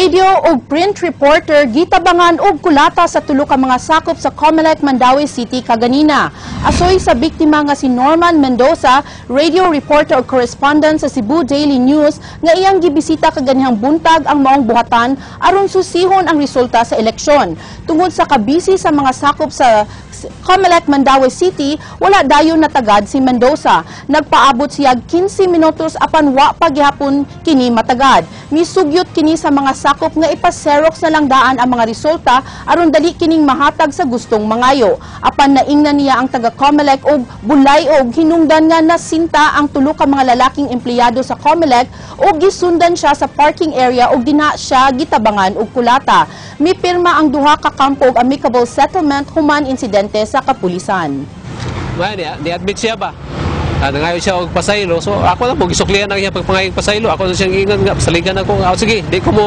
Radio ug print reporter gitabangan og kulata sa tulo ka mga sakop sa COMELEC Mandaue City kaganina. Asoy sa biktima nga si Norman Mendoza, radio reporter ug correspondent sa Cebu Daily News, nga iyang gibisita kaganihang buntag ang maong buhatan aron susihon ang resulta sa eleksyon. Tungod sa kabisi sa mga sakop sa COMELEC Mandaue City, wala dayon natagad si Mendoza. Nagpaabot siya 15 minutos apan wa pa gihapon kini matagad. Misugyot kini sa mga sakop nga ipa-xerox na lang daan ang mga resulta aron dali kining mahatag sa gustong mangayo. Apan naingnan niya ang taga COMELEC og bulay og hinungdan nga nasinta ang tulo ka mga lalaking empleyado sa COMELEC ug gisundan siya sa parking area ug dinha siya gitabangan og kulata. Mipirma ang duha ka kampo og amicable settlement human insidente sa kapulisan. Well, ni admit siya ba? Nangayo siya og pasaylo. So ako na po gisuklian ang iya pagpangayong pasaylo. Ako na siyang ingon nga pasaligan ako. Ah, sige, di ko mo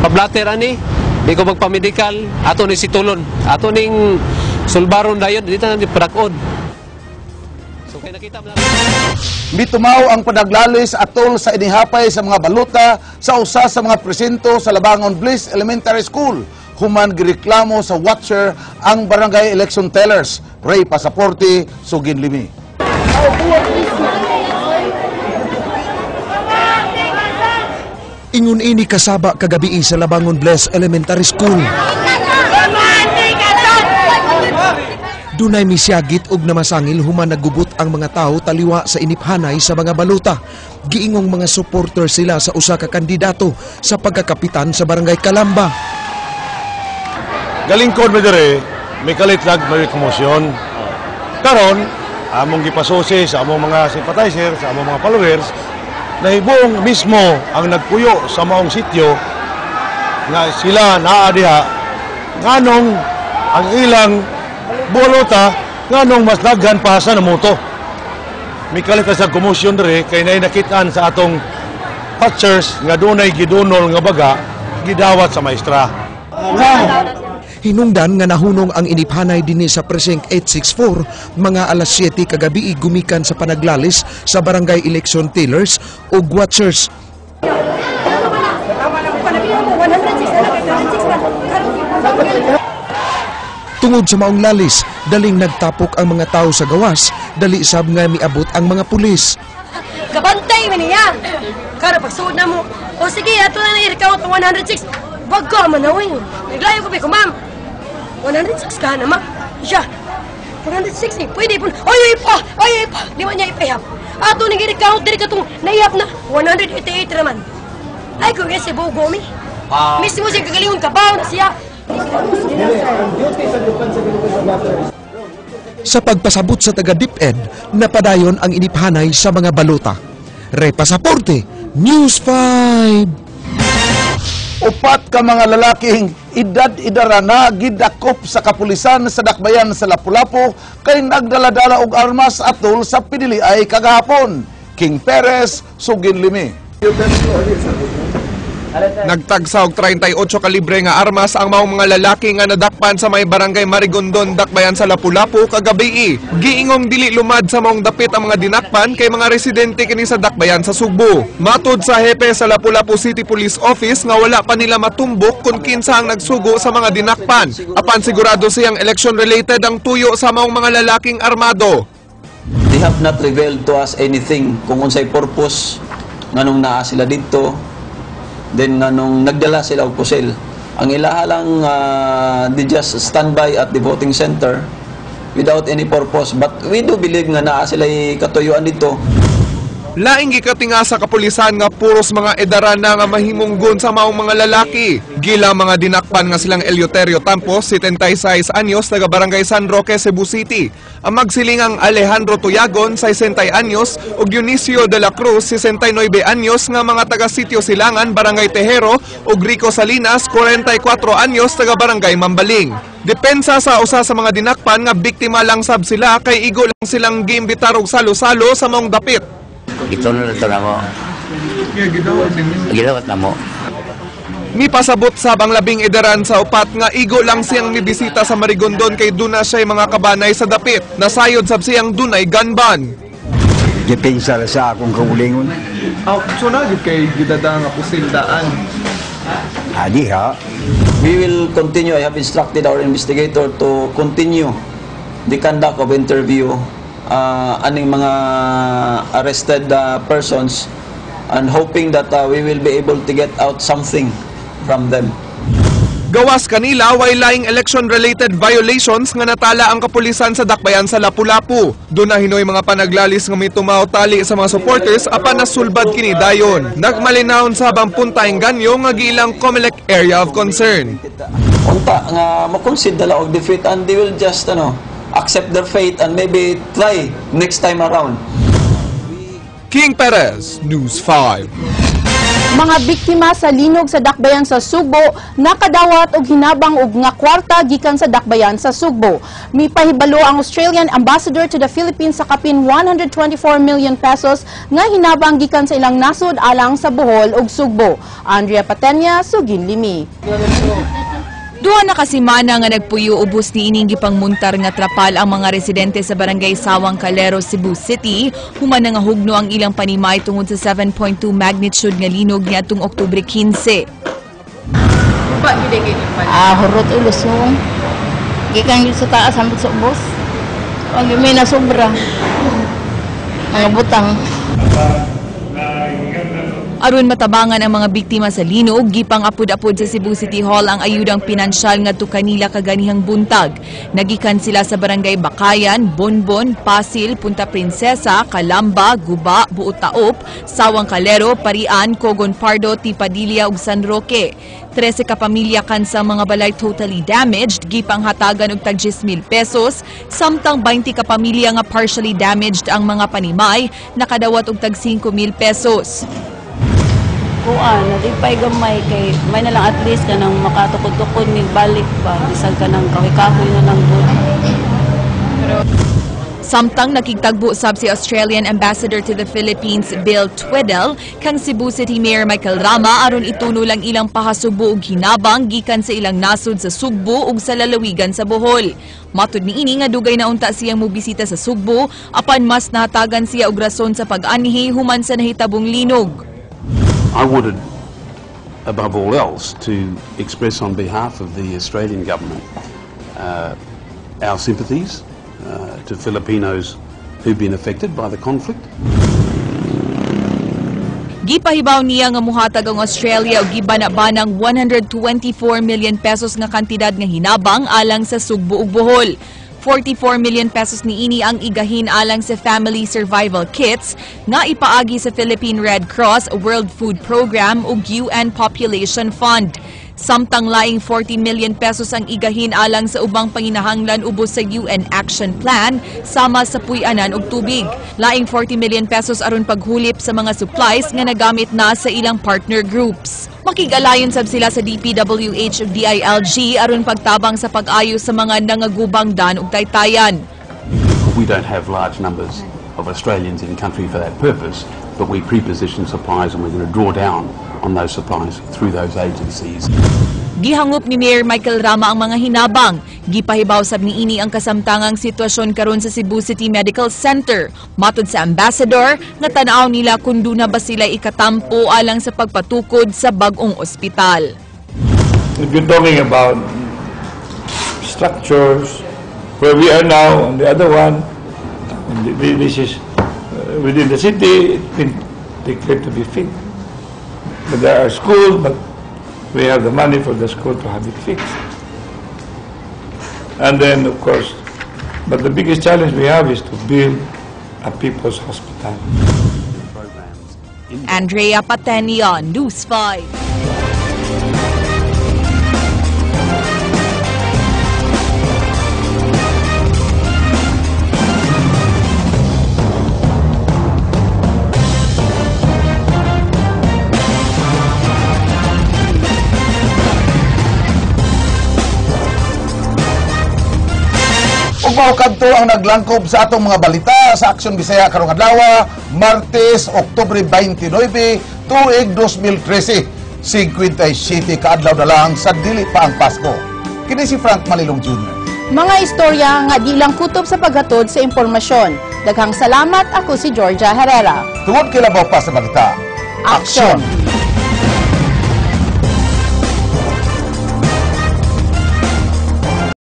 pablater ani. Di ko magpa-medical. Ato ni situlon. Ato ning sulbaron dayon dito na ni padak-on. So kay nakita mo na Mitumaw ang panaglalis atol sa inihapay sa mga baluta sa usa sa mga presinto sa Labangon Bliss Elementary School. Human gireklamo sa watcher ang barangay election tellers. Ray Pasaporte, Sugin Limi. Ingon ini kasaba kagabi sa Labangon Bless Elementary School. Dunay misyagit og namasangil human nagubot ang mga tao taliwa sa iniphanay sa mga baluta. Giingong mga supporter sila sa usa ka kandidato sa pagkakapitan sa Barangay Kalamba. Galingkod mi dire, may kalit lag may komosyon. Karon, among gipasusi sa among mga sympathizer, sa among mga followers, nahibong mismo ang nagpuyo sa maong sityo nga sila naa diha nganong ang ilang bolota nganong mas daghan pa sa namoto. Mikalit sa komosyon dire kay nay nakitaan sa atong watchers nga dunay gidunol nga baga gidawat sa maestra. Hinungdan nga nahunong ang iniphanay dinhi sa Precinct 864 mga alas 7 kagabi gumikan sa panaglalis sa barangay election tellers ug watchers. Tungod sa maong lalis, daling nagtapok ang mga tao sa gawas, dali sab nga miabot ang mga pulis. Kabantay man niya. Karo pagsuod na mo. O sige, ato na i-recount ang 106. Wag ko man away. Naglayo ko ba ko, ma'am? 106 ka na, ma'am. Siya. 106 eh. Pwede po. Ay, ay pa! Ay, ay pa! Di man niya ipahap. Ato nang i-recount diri katong naihap na 188 raman. Ay, kung si Bogo mi. Mismo siya kagalingon kabaw na siya. Sa pagpasabot sa taga DepEd, napadayon ang iniphanay sa mga balota. Ray Pasaporte, News 5. Upat ka mga lalaking edad-idara na gidakop sa kapulisan sa Dakbayan sa Lapu-Lapu kay nagdala-dala og armas atol sa pinili ay kagahapon. King Perez, Sugin Limi. Nagtagsa og 38 kalibre nga armas ang maong mga lalaki nga nadakpan sa may barangay Marigondon, Dakbayan sa Lapu-Lapu kagabi. Giingong dili lumad sa maong dapit ang mga dinakpan kay mga residente kini sa Dakbayan sa Sugbo. Matud sa hepe sa Lapu-Lapu City Police Office nga wala pa nila matumbok kung kinsa ang nagsugo sa mga dinakpan. Apan sigurado siyang election related ang tuyo sa maong mga lalaking armado. They have not revealed to us anything kung unsay purpose nganong naa sila dito. Then nganong nagdala sila og pusil. Ang ilaha lang they just stand by at the voting center without any purpose. But we do believe nga naa sila katuyuan dito. Laing gikatinga sa kapulisan nga puros mga edaran na nga mahimunggon sa maong mga lalaki. Gila mga dinakpan nga silang Eleuterio Tampos, 76 anyos, taga Barangay San Roque, Cebu City. Ang magsilingang Alejandro Tuyagon, 60 anyos, ug Dionisio de la Cruz, 69 anyos, nga mga taga Sitio Silangan, Barangay Tejero, ug Rico Salinas, 44 anyos, taga Barangay Mambaling. Depensa sa usa sa mga dinakpan nga biktima lang sab sila kay igo lang silang giimbitar og salo-salo sa maong dapit. Ito na ito na mo. Gidawat na mo. Mipasabot sab ang labing edaran sa upat nga igo lang siyang mibisita sa Marigondon kay duna siya'y mga kabanay sa dapit. Nasayod sab siyang dunay gunban. Gipensa sa akong kaulingon. Oh, so na kay gidada nga pusil daan. Adi ha. We will continue. I have instructed our investigator to continue the conduct of interview aning mga arrested persons and hoping that we will be able to get out something from them. Gawas kanila, way laing election-related violations nga natala ang kapulisan sa dakbayan sa Lapu-Lapu. Doon na hinoy mga panaglalis nga may tumaw tali sa mga supporters apan nasulbad kini dayon. Nagmalinawon sa habang Punta Engaño nga giilang COMELEC area of concern. Unta nga mo-concede na lang og defeat and they will just accept their fate and maybe try next time around. King Perez, News 5. Mga biktima sa linog sa dakbayan sa Sugbo nakadawat og hinabang og nga kwarta gikan sa dakbayan sa Sugbo. Mipahibalo ang Australian Ambassador to the Philippines sa kapin 124 million pesos nga hinabang gikan sa ilang nasod alang sa Bohol ug Sugbo. Andrea Patenya, Sugin Limi. 2 na kasimana nga nagpuyo ubos ni ining gipangmuntar nga trapal ang mga residente sa barangay Sawang Calero, Cebu City, human nga hugno ang ilang panimay tungod sa 7.2 magnitude nga linog niadtong Oktubre 15. Ah, hurot ulusong. Gikan yun sa taas hanggang sa ubos. Ang may nasobra. Mga butang. Aron matabangan ang mga biktima sa linog, gipang apud-apud sa Cebu City Hall ang ayudang pinansyal ngadto kanila kaganihang buntag. Nagikan sila sa barangay Bacayan, Bonbon, Pasil, Punta Princesa, Calamba, Guba, Buot Taop, Sawang Calero, Parian, Cogon Pardo, Tipadilla ug San Roque. 13 ka pamilya kan sa mga balay totally damaged, gipanghatagan og tag 10,000 pesos, samtang 20 ka pamilya nga partially damaged ang mga panimay, nakadawat og tag 5,000 pesos. Kuan, nalipay gamay kay may na lang at least kanang makatukod-tukod mig balik ba, bisag kanang kahoy-kahoy na lang gud. Samtang nakigtagbo sab si Australian Ambassador to the Philippines Bill Tweddell kang Cebu City Mayor Michael Rama aron ituno lang ilang pahasubo og hinabang gikan sa ilang nasod sa Sugbo ug sa lalawigan sa Bohol. Matud niini nga dugay na unta siyang mobisita sa Sugbo apan mas nahatagan siya og rason sa pag-anhi human sa nahitabong linog. I wanted, above all else, to express on behalf of the Australian government our sympathies to Filipinos who've been affected by the conflict. Gipahibaw niya nga muhatag ang Australia og gibana-banang 124 million pesos nga kantidad nga hinabang alang sa Sugbo ug Bohol. 44 million pesos niini ang igahin alang sa Family Survival Kits nga ipaagi sa Philippine Red Cross, World Food Program ug UN Population Fund. Samtang laing 40 million pesos ang igahin alang sa ubang panginahanglan ubos sa UN Action Plan sama sa puy-anan ug tubig. Laing 40 million pesos aron paghulip sa mga supplies nga nagamit na sa ilang partner groups. Makig-alayon sab sila sa DPWH ug DILG aron pagtabang sa pag-ayo sa mga nangagubang dan ug taytayan. We don't have large numbers of Australians in country for that purpose, but we pre-position supplies and we're going to draw down on those supplies through those agencies. Gihangop ni Mayor Michael Rama ang mga hinabang. Gipahibaw sab niini ang kasamtangang sitwasyon karon sa Cebu City Medical Center. Matod sa ambassador, nga tan-aw nila kung duna ba sila ikatampo alang sa pagpatukod sa bag-ong ospital. If you're talking about structures, where we are now, and the other one, and this is within the city, it's been declared to be fit. But there are schools, but we have the money for the school to have it fixed. And then, of course, but the biggest challenge we have is to build a people's hospital. Andrea Patenia, News 5. Ug mao kadto ang naglangkob sa atong mga balita sa Aksyon Bisaya karong adlaw, Martes, Oktubre 29, tuig 2013. 57 ka adlaw na lang sa dili pa ang Pasko. Kini si Frank Malilong Jr. Mga istorya nga di lang kutob sa paghatod sa impormasyon. Daghang salamat, ako si Georgia Herrera. Tungod kay labaw pa sa balita. Aksyon!